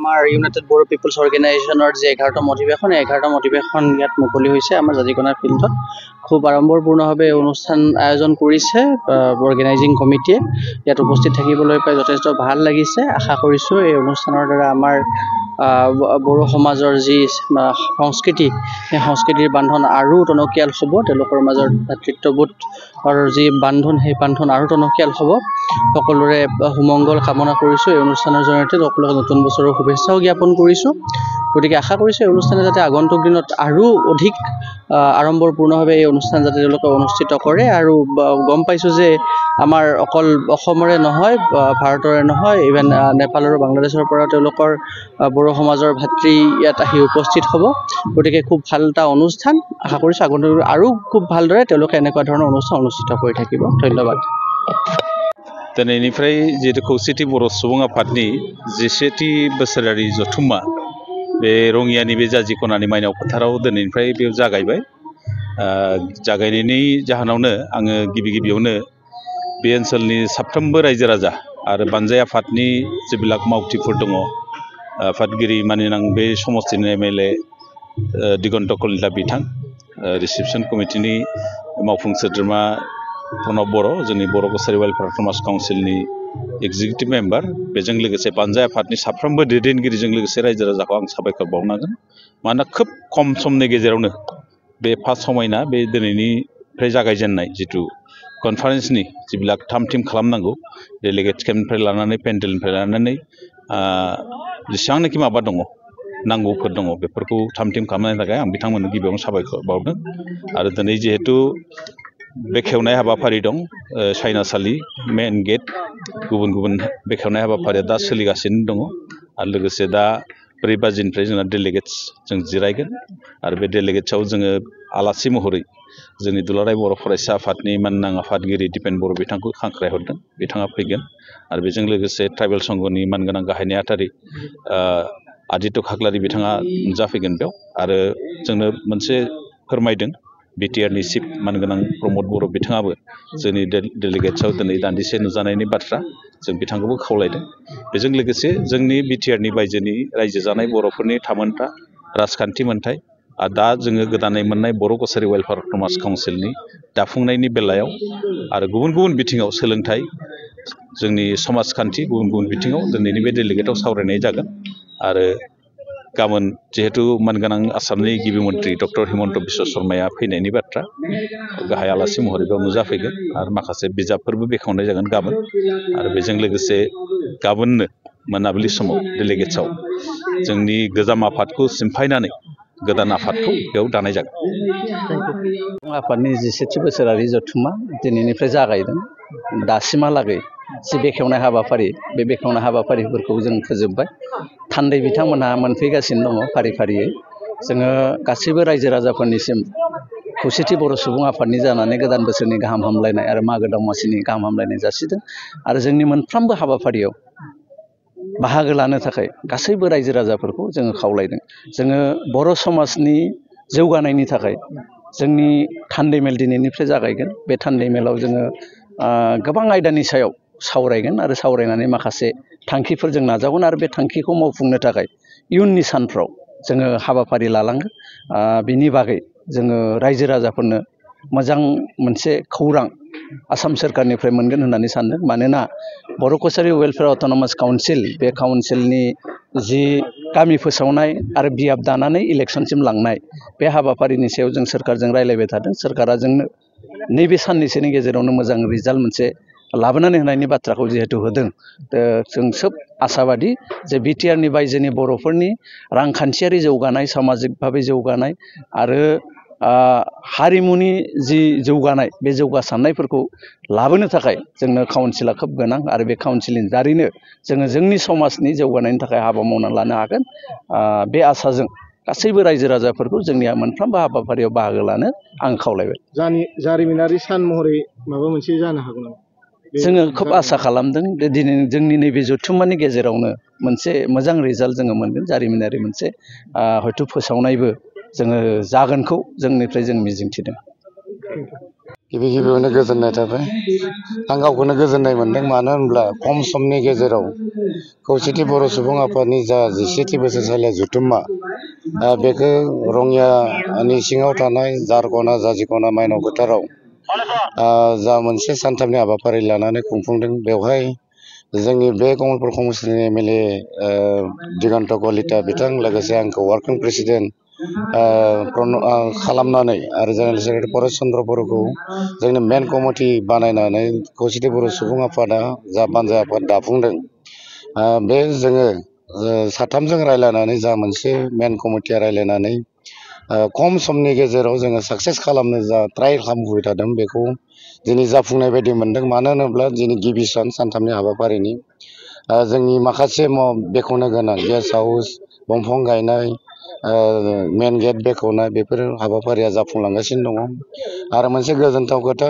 আমাৰ ইউনাইটেড বড়ো পিপলছ অৰ্গেনাইজেশ্যনৰ যে 11টা মটিভেশ্যন 11টা মটিভেশ্যন ইয়াত মুকলি হৈছে আমাৰ জাজিকোনা ফিল্ডত খুব আড়ম্বৰপূৰ্ণভাৱে অনুষ্ঠান আয়োজন কৰিছে অৰ্গেনাইজিং কমিটিয়ে ইয়াত উপস্থিত থাকিবলৈ পাই যথেষ্ট ভাল লাগিছে আশা কৰিছো এই অনুষ্ঠানৰ দ্বাৰা আমাৰ বড়ো সমাজৰ যি সংস্কৃতি সেই সংস্কৃতিৰ বান্ধন আৰু টনকিয়াল হ'ব তেওঁলোকৰ মাজৰ ভাতৃত্ববোধৰ যি বান্ধন সেই বান্ধন আৰু টনকিয়াল হ'ব সকলোৰে সুমংগল কামনা কৰিছো এই অনুষ্ঠানৰ জৰিয়তে সকলোকে নতুন বছৰৰ শুভেচ্ছাও জ্ঞাপন কৰিছো গতিকে আশা কৰিছো এই অনুষ্ঠানে যাতে আগন্তুক দিনত আৰু অধিক আড়ম্বৰপূৰ্ণভাৱে এই অনুষ্ঠান যাতে তেওঁলোকে অনুষ্ঠিত কৰে আৰু গম পাইছো যে আমাৰ অকল অসমৰে নহয় ভাৰতৰে নহয় ইভেন নেপাল আৰু বাংলাদেশৰ পৰা তেওঁলোকৰ বড়ো সমাজৰ ভাতৃ ইয়াত আহি উপস্থিত হ'ব গতিকে খুব ভাল এটা অনুষ্ঠান আশা কৰিছো আগন্তুক আৰু খুব ভালদৰে তেওঁলোকে এনেকুৱা ধৰণৰ অনুষ্ঠান অনুষ্ঠিত কৰি থাকিব ধন্যবাদ दिनैनिफ्राय जिहेतु खौसेथि बर' सुबुं आफादनि 10थि बोसोरारि जथुम्मा बे रङियानि बे जाजिख'नानि माइनाव फोथाराव दिनैनिफ्राय बेयाव जागायबाय जागायनायनि जाहोनावनो आङो गिबियावनो बे ओनसोलनि साफ्रोमबो रायजो राजा आरो बानजाय आफादनि जेब्लाक मावथिफोर दङ आफादगिरि मानिनां बे समस्तिनि एमएलए दिगन्त कलिता बिथां रिसेपसन कमिटिनि मावफुं सोद्रोमा प्रणब बर' जोंनि बर' कसारि वेलफेयार समाज काउन्सिलनि एग्जिकिउटिभ मेम्बार बेजों लोगोसे बानजाय आफादनि साफ्रोमबो दैदेनगिरिजों लोगोसे रायजो राजाखौ आं साबायखर बावनांगोन मानोना खोब खम समनि गेजेरावनो बे फार्स्ट समायना बे दिनैनिफ्राय जागायजेननाय जिथु कनफारेन्सनि जेब्लाक थाम थिम खालामनांगौ डेलिगेट केम्पनिफ्राय लानानै पेन्डेलनिफ्राय लानानै जेसेबांनाखि माबा दङ नांगौफोर दङ बेफोरखौ थाम थिम खालामनायनि थाखाय आं बिथांमोननो गिबियावनो साबायखर बावदों आरो दिनै जिहेतु बेखेवनाय हाबाफारि दं साइनासालि मेन गेट गुबुन गुबुन बेखेवनाय हाबाफारिया दा सोलिगासिनो दङ आरो लोगोसे दा 4 बाजिनिफ्राय जोंना डेलिगेट्स जों जिरायगोन आरो बे डेलिगेट्सआव जोङो आलासि महरै जोंनि दुलाराय बर' फरायसा आफादनि माननां आफादगिरि दिपेन बर' बिथांखौ हांख्रायहरदों बिथाङा फैगोन आरो बेजों लोगोसे ट्राइबेल संघनि मानगोनां गाहाय नेहाथारि आदित्य खाख्लारि बिथाङा नुजाफैगोन बेयाव आरो जोंनो मोनसे फोरमायदों बिटिआरनि चिफ मानगोनां प्रमद बर' बिथाङाबो जोंनि डेलिगेट्सआव दिनै दान्दिसे नुजानायनि बाथ्रा जों बिथांखौबो खावलायदों बेजों लोगोसे जोंनि बिटिआरनि बायजोनि रायजो जानाय बर'फोरनि थामोनथा राजखान्थि मोनथाय आरो दा जोङो गोदानै मोननाय बर' कसारि वेलफेयार समाज काउन्सिलनि दाफुंनायनि बेलायाव आरो गुबुन गुबुन बिथिङाव सोलोंथाइ जोंनि समाजखान्थि गुबुन गुबुन बिथिङाव दिनैनि बे डेलिगेटआव सावरायनाय जागोन आरो गाबोन जिहेतु मानगोनां आसामनि गिबि मन्थ्रि डक्टर हिमन्त बिश्व शर्माया फैनायनि बाथ्रा गाहाय आलासि महरै बेयाव नुजाफैगोन आरो माखासे बिजाबफोरबो बेखेवनाय जागोन गाबोन आरो बेजों लोगोसे गाबोननो मोनाबिलि समाव डेलिगेट्सआव जोंनि गोजाम आफादखौ सिमफायनानै गोदान आफादखौ बेयाव दानाय जागोन आफादनि 10थि बोसोरारि जथुम्मा दिनैनिफ्राय जागायदों दासिमहालागै जि बेखेवनाय हाबाफारि बे बेखेवनाय हाबाफारिफोरखौ जों फोजोबबाय थान्दै बिथांमोनहा मोनफैगासिनो दङ फारि फारियै जोङो गासैबो रायजो राजाफोरनिसिम खौसेथि बर' सुबुं आफादनि जानानै गोदान बोसोरनि गाहाम हामलायनाय आरो मागो दमासिनि गाहाम हामलायनाय जासिदों आरो जोंनि मोनफ्रोमबो हाबाफारियाव बाहागो लानो थाखाय गासैबो रायजो राजाफोरखौ जोङो खावलायदों जोङो बर' समाजनि जौगानायनि थाखाय जोंनि थान्दै मेल दिनैनिफ्राय जागायगोन बे थान्दै मेलाव जोङो गोबां आयदानि सायाव सावरायगोन आरो सावरायनानै माखासे थांखिफोर जों नाजावगोन आरो बे थांखिखौ मावफुंनो थाखाय इयुननि सानफ्राव जोङो हाबाफारि लालांगोन बिनि बागै जोङो रायजो राजाफोरनो मोजां मोनसे खौरां आसाम सोरखारनिफ्राय मोनगोन होननानै सानदों मानोना बर' कसारि वेलफेयार अट'नमास काउन्सिल बे काउन्सिलनि जि गामि फोसावनाय आरो बियाब दानानै इलेक्सनसिम लांनाय बे हाबाफारिनि सायाव जों सोरखारजों रायलायबाय थादों सोरखारा जोंनो नैबे साननैसोनि गेजेरावनो मोजां रिजाल्ट मोनसे लाबोनानै होनायनि बाथ्राखौ जिहेतु होदों जों सोब आसाबादि जे बिटिआरनि बायजोनि बर'फोरनि रांखान्थियारि जौगानाय सामाजिक भाबै जौगानाय आरो हारिमुनि जि जौगानाय बे जौगासारनायफोरखौ लाबोनो थाखाय जोंनो काउन्सिला खोब गोनां आरो बे काउन्सिलनि दारैनो जोङो जोंनि समाजनि जौगानायनि थाखाय हाबा मावना लानो हागोन बे आसाजों गासैबो रायजो राजाफोरखौ जोंनिया मोनफ्रोमबो हाबाफारियाव बाहागो लानो आं खावलायबाय जारिमिनारि सान महरै माबा मोनसे जानो हागौ नामा जोङो खोब आसा खालामदों दिनै जोंनि नैबे जथुम्मानि गेजेरावनो मोनसे मोजां रिजाल्ट जोङो मोनगोन जारिमिनारि मोनसे हयथ' फोसावनायबो जोङो जागोनखौ जोंनिफ्राय जों मिजिंथिदों गिबि गिबियावनो गोजोननाय थाबाय। आं गावखौनो गोजोननाय मोनदों, मानो होनब्ला खम समनि गेजेराव खौसेथि बर' सुबुं आफादनि जा 17थि बोसोरसालिया जथुम्मा बेखौ रङियानि सिङाव थानाय जारखना जाजिखना माइनाव फोथाराव जा मोनसे सानथामनि हाबाफारि लानानै खुंफुंदों। बेवहाय जोंनि बे कमलपुर कमिसननि एमएलए दिगन्त कलिता बिथां, लोगोसे आंखौ वार्किं प्रेसिडेन्ट खालामनानै आरो जेनेरेल सेक्रेटारि परेश चन्द्र बर'खौ जोंनि मेन कमिटि बानायनानै खौसेथि बर' सुबुं आफादा जा बानजाय आफाद दाफुंदों, बे जोङो साथामजों रायलायनानै जा मोनसे मेन कमिटिया रायलायनानै खम समनि गेजेराव जोङो साक्सेस खालामनो जा ट्राइ खालामबोबाय थादों, बेखौ दिनै जाफुंनाय बायदि मोनदों। मानो होनोब्ला दिनै गिबि सानथामनि हाबाफारिनि जोंनि माखासे बेखेवनो गोनां गेस्ट हाउस, दंफां गायनाय, मेन गेट बेखेवनाय, बेफोर हाबाफारिया जाफुंलांगासिनो दङ। आरो मोनसे गोजोनथाव खोथा,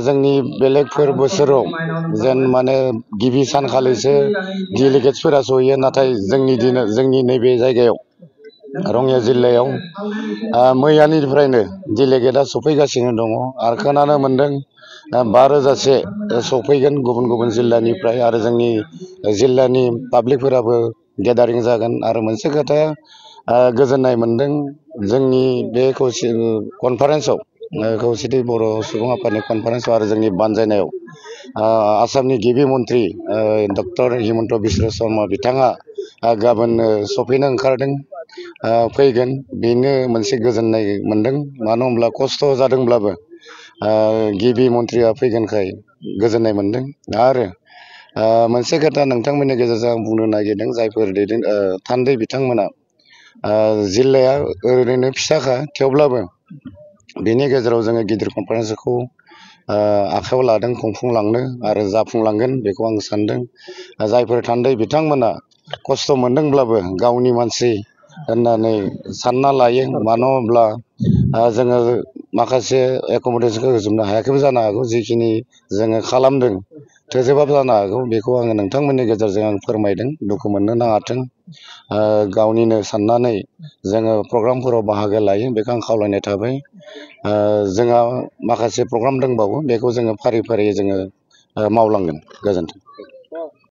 जोंनि बेलेगफोर बोसोराव जेन माने गिबि सानखालिसो डेलिगेट्सफोरा सहैयो, नाथाय जोंनि नैबे जायगायाव रङिया जिल्लायाव मैयानिफ्रायनो डेलिगेटआ सफैगासिनो दङ। आरो खोनानो मोनदों 5,000से सफैगोन गुबुन गुबुन जिल्लानिफ्राय, आरो जोंनि जिल्लानि पाब्लिकफोराबो गेदारिं जागोन। आरो मोनसे खोथाया गोजोननाय मोनदों, जोंनि बे कनफारेन्सआव, खौसेथि बर' सुबुं आफादनि कनफारेन्सआव आरो जोंनि बानजायनायाव आसामनि गिबि मन्त्रि डक्टर हिमन्त बिश्व शर्मा बिथाङा गाबोन सफैनो ओंखारदों, फैगोन। बेनो मोनसे गोजोननाय मोनदों, मानो होनब्ला खस्थ' जादोंब्लाबो गिबि मन्थ्रिया फैगोनखाय गोजोननाय मोनदों। आरो मोनसे खोथा नोंथांमोननि गेजेरजों आं बुंनो नागिरदों, जायफोर थान्दै बिथांमोना जिल्लाया ओरैनो फिसाखा, थेवब्लाबो बेनि गेजेराव जोङो गिदिर कनफारेन्सखौ आखायाव लादों खुंफुंलांनो, आरो जाफुंलांगोन बेखौ आं सानदों। जायफोर थान्दै बिथांमोना खस्थ' मोनदोंब्लाबो गावनि मानसि होननानै सानना लायो, मानो होनब्ला जोङो माखासे एक'मडेसनखौ होजोबनो हायाखैबो जानो हागौ, जिखिनि जोङो खालामदों थोजोबाबो जानो हागौ। बेखौ आङो नोंथांमोननि गेजेरजों आं फोरमायदों, दुखु मोननो नाङाथों। गावनिनो साननानै जोङो प्रग्रामफोराव बाहागो लायो, बेखौ आं खावलायनाय थाबाय। जोंहा माखासे प्रग्राम दंबावो, बेखौ जोङो फारि फारि जोङो मावलांगोन। गोजोन्थों।